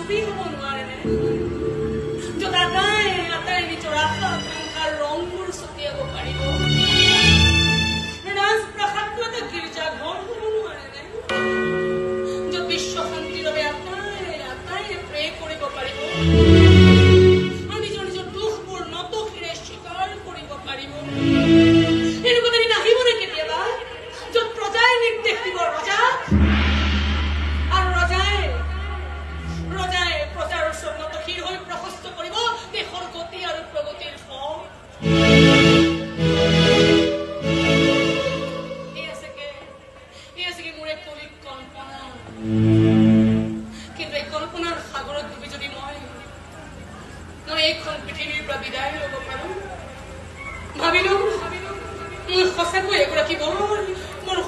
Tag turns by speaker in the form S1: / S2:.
S1: ছবি হ'ব নোৱাৰেনে, য'ত আটাই আটাই নিজৰ আশা আকাংক্ষাৰ ৰংবোৰ ছটিয়াব পাৰিব? ৰাজপ্ৰাসাদটো এটা গীৰ্জা ঘৰ হ'ব নোৱাৰেনে, য'ত বিশ্ব শান্তিৰ বাবে আটাই আটাই প্ৰে কৰিব পাৰিব আৰু নিজৰ নিজৰ দুখবোৰ নতশিৰে স্বীকাৰ কৰিব পাৰিব? এনেকুৱা এদিন আহিবনে কেতিয়াবা, য'ত প্ৰজাই নিৰ্দেশ দিব ৰজাক আৰু ৰজাই ৰজাই প্ৰজাৰ ওচৰত নতশিৰ হৈ প্ৰশস্ত কৰিব দেশৰ গতি আৰু প্ৰগতিৰ পথ? এই আছে মোৰ এক কলিক কল্পনা। কিন্তু এই কল্পনাৰ সাগৰত ডুবি যদি মই মই এইখন পৃথিৱীৰ পৰা বিদায় ল'ব পাৰো, ভাবিলো মই সঁচাকৈ এগৰাকী বৰ বৰ